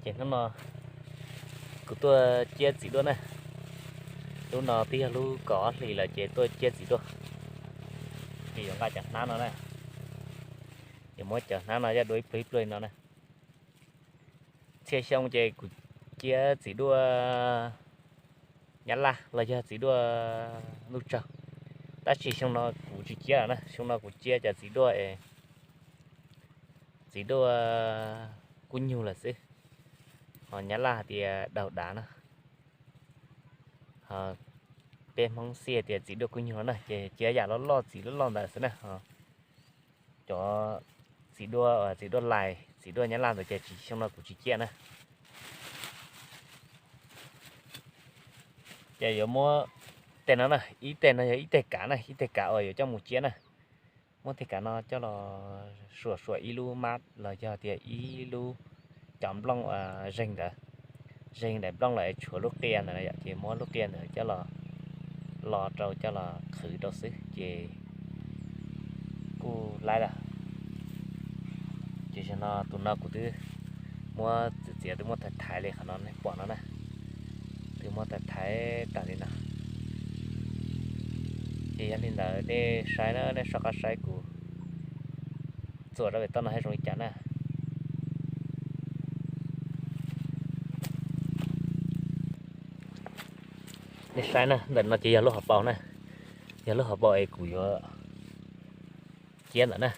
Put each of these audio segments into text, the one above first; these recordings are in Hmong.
Ces hnub no kuv tuaj ciab txiv duaj na. Lub no twb yog lub kaum ob hlis lawm ces tuaj ciab txiv duaj. Ces yuav nqa cov hnab no na, yuav muab cov hnab no coj dua ib pluag ib pluag li no na. Txhia xyoo ces kuv ciab txiv duaj nyab laj los yog txiv duaj ntuj tsaug, tab sis xyoo no kuv tsis ciab lawm na. Xyoo no kuv ciab cov txiv duaj es txiv duaj kub nyug lawm xwb, ho nyab laj hais tias daug dav na. Peb Hmoob xij tias txiv duaj kub nyug no na, ces ciab yam loj loj txiv loj loj ntawd xwb na. Cov txiv duaj, txiv duaj lais, txiv duaj nyab laj ntawd ces tsis, xyoo no kuv tsis ciab na. Ces yuav muab tej no na, ib teg no yog ib teg kav na, ib teg kav uas yuav coj mus ciab na. Muab teg kav no coj los suam suam ib lub mab los yog tias ib lub cov nplooj zeeg ntawd, zeeg daim nplooj lawm es tshuav lub qia ntawd yom, ces muab lub qia ntawd coj los lo rau coj los qhwv rau xwb ces kuj laib lawm. Ces zaum no tus no kuv twb muab txiav txiav twb muab thaiv thaiv li qhov no nej pom no na, twb muab thaiv thaiv tas li no. Ces yog li ntawd nej saib na, nej soj qab saib kuv txuas rau pem toj no thiab zoo li cas na. Nej saib na, ntawm no ces yog lub hauv paus na, yog lub hauv paus es kuv yuav ciab ntawm na.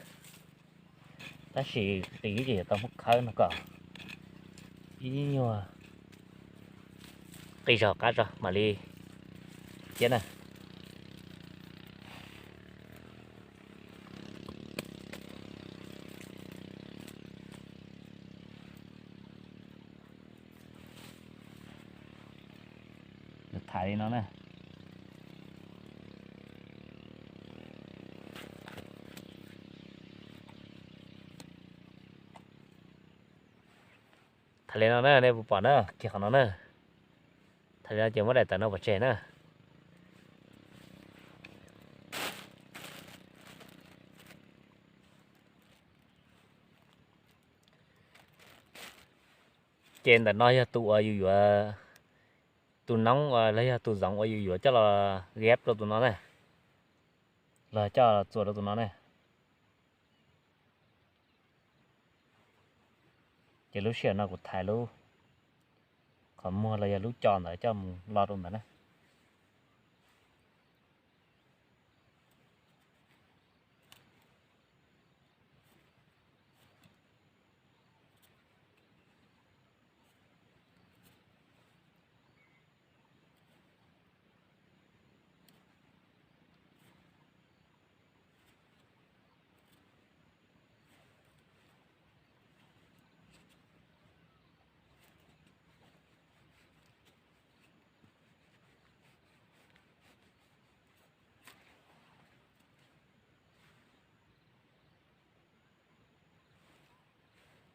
Tab sis qis ces yuav tau muab khawb no kom ib nyuag qis zog qab zog mam li ciab na. Thaiv li no na. Thaiv li no na, nej puas pom na, kiag qhov no na. Thaiv li no ces muab daim tawv no pov tseg na. Ces ntawm no yog tus uas yus yuav, tus noob uas los yog tus zoov uas yus yuav coj los gheb rau tus no na, los coj los txuas rau tus no na. Ces lub sij hawm no kuv thaiv lub qhov muag los yog lub co ntawd coj mus lo rau ntawd na.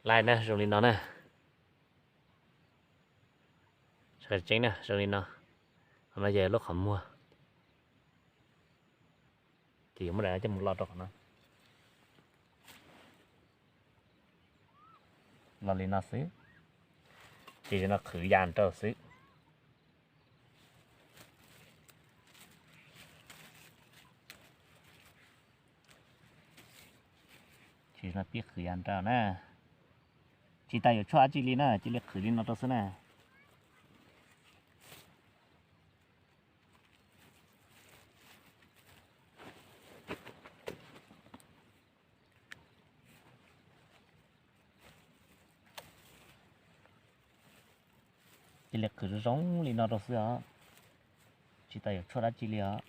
Laib na, zoo li no na. Tseeb na, zoo li no. Qhov no yog lub qhov muag. Ces yuav muab daim no coj mus lo rau qhov no. Lo li no xwb. Ces zaum no qhwv yas rau xwb. Ces no pib qhwv yas rau na. Tsis tas yuav tshuaj dab tsi li na, cia li qhwv li no rau xwb na. Cia li qhwv zoo zoo li no rau xwb os. Tsis tas yuav tshuaj dab tsi li os.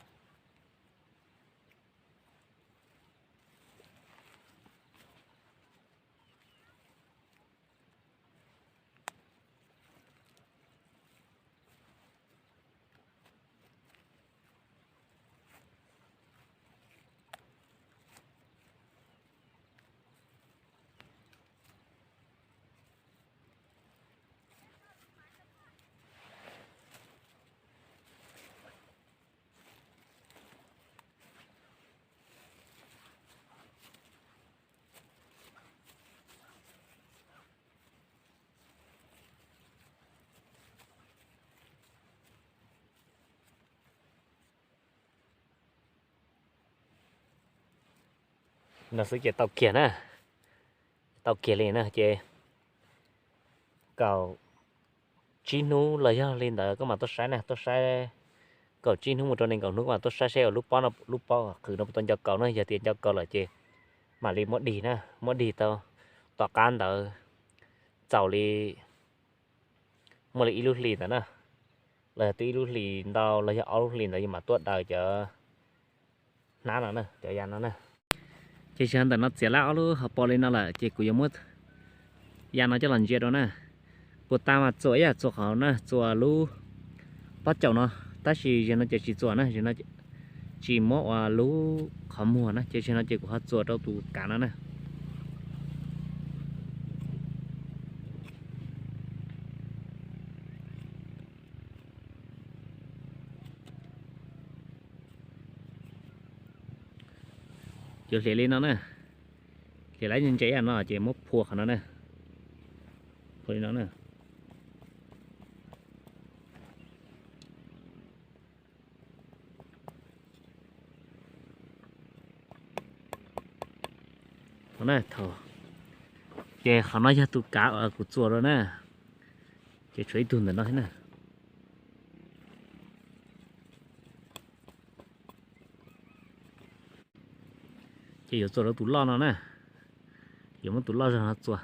No xwb ces tau kiag na, tau kiag li na ces kaum tsib hnub los yog li ntawd koj mam tuaj saib na, tuaj saib kaum tsib hnub mus rau nees nkaum hnub koj mam tuaj saib seb lub pob, lub pob qhwv no puas tau nco kaus na, yog tias nco kaus lawm ces mam li muab dig na, muab dig tau tom qab ntawd txaus li, muaj li ib lub hlis ntawd na, los yog twb ib lub hlis ntau los yog ob lub hlis ntawd yus mam tuaj daws cov hnab no na, cov ya no na. Ces zaum ntawm no txiav lawm ob lub hauv paus li no lawm ces kuv yuav muab ya no coj los ntsia dua na. Puas tas mas txuas ib yam txuas qhov na, txuas lub pob caum no, tab sis zaum no ces tsis txuas na, zaum no tsis muab ua lub qhov muag na, ces zaum no ces kuv ho txuas rau tus kav no na. Yuav hliav li no na, hliav lawv ntse ntse no ces muab phua qhov no na, phua li no na. Ces qhov no yog tus kav uas kuv txuas rau na, ces tshuav ib tug ntawm no thiab na. Ces yuav txuas rau tus loj no na, yuav muab tus loj zog no txuas.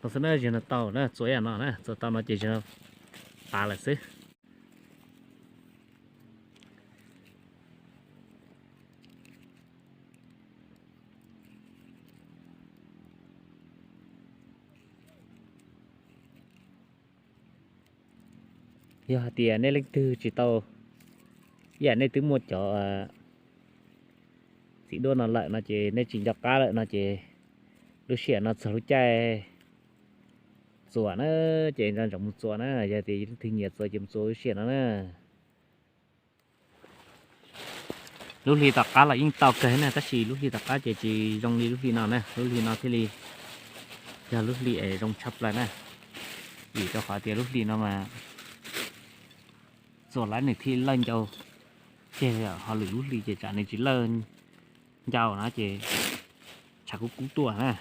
No xwb na, zaum no tau na, txuas ib yam no na, txuas tau no ces zaum no tas lawm xwb. Yog hais tias nej leej twg tsis tau, ib yam nej twb muaj cov txiv duaj no lawm no ces nej tsis nco qab lawm no ces lub sij hawm no txog lub caij txuas na, ces nco ntsoov mus txuas na, yog tias leej twg nyiam txuas ces mus txuas lub sij hawm no na. Lub hli tom qab los yeej tau kawg na, tab sis lub hli tom qab ces tsis zoo li lub hli no na, lub hli no thiaj li yog lub hli es zoo tshaj plaws na. Vim rau qhov tias lub hli no mas txuas lawm nws thiaj lawj ncau, ces ho lwm lub hli ces tsam nws tsis lawj ncau no ces tshav kub kub tuaj na.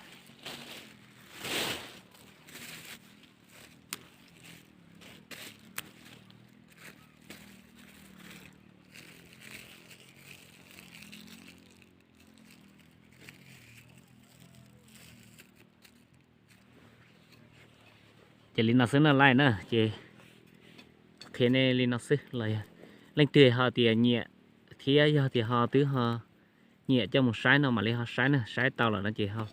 Ces li no xwb na laj na, ces qhia nej li no xwb los yog leej twg ho tias nyiam thiab yog tias ho twb ho nyiam coj mus saib no mam li ho saib na, saib tau lawm no ces ho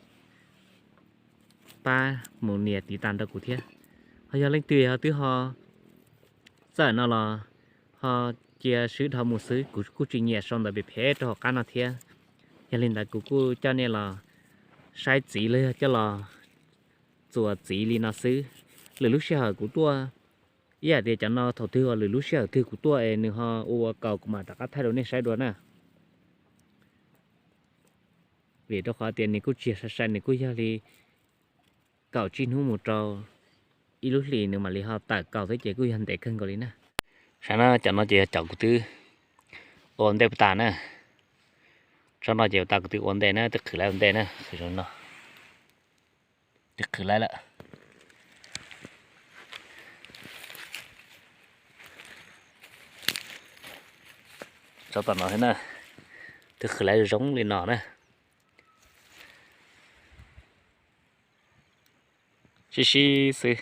pab mus nias tiv tas nrog kuv thiab. Ho yog leej twg ho twb ho txawm no los ho cia swb dhau mus xwb, kuv kuj tsis nyiam sau ntawv pem phem rau hauv qab no thiab. Yog li ntawd kuv kuj coj nej los saib txiv los yog coj los txuas txiv li no xwb. Lwm lub sij hawm kuv tuaj, ib yam tias cov no thaum twg uas lwm lub sij hawm twg kuv tuaj es nws ho ua ua kaus kuv mam rov qab thaij rau nej saib dua na. Vim rau qhov tias nws kuj tsis yog sai sai, nws kuj yog li kaum tsib hnub mus rau ib lub hlis nws mam li ho tawm kaus thiab ces kuj yog ntev kawg nkaus li na. Saib na, cov no ces yog cov kuv twb ua ntej tas na. Tsob no ces ua tas kuv twb ua ntej na, twb qhwv lawv ua ntej na, qhwv zoo no. Twb qhwv lawv lawm. Tsob tom no thiab na, twb qhwv lawv zoo li no na. Sib sib xwb,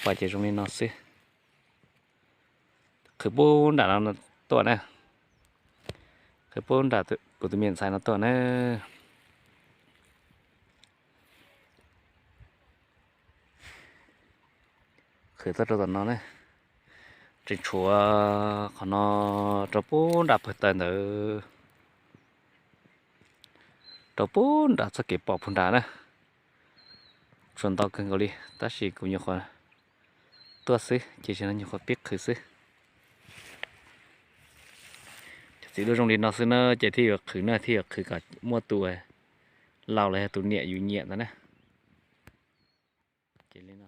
pom ces zoo li no xwb. Qhwv pub nram no tuaj na, qhwv pub nram kuv tus me ntxhais no tuaj na. Tawm txog rau tom no ne, tseem tshuav qhov no rau pub nram pawg taws ntawd, rau pub nram txoj kev pom puag nrad na. Tshuav ntau kawg nkaus li tab sis kuv nyuam qhuav tuaj xwb ces tam sim no nyuam qhuav pib qhwv xwb. Cov txiv duaj zoo li no xwb na ces thiaj yuav qhwv na, thiaj yuav qhwv kom muaj tus laus los yog tus niam yus nyiam ntawd na. Ces li no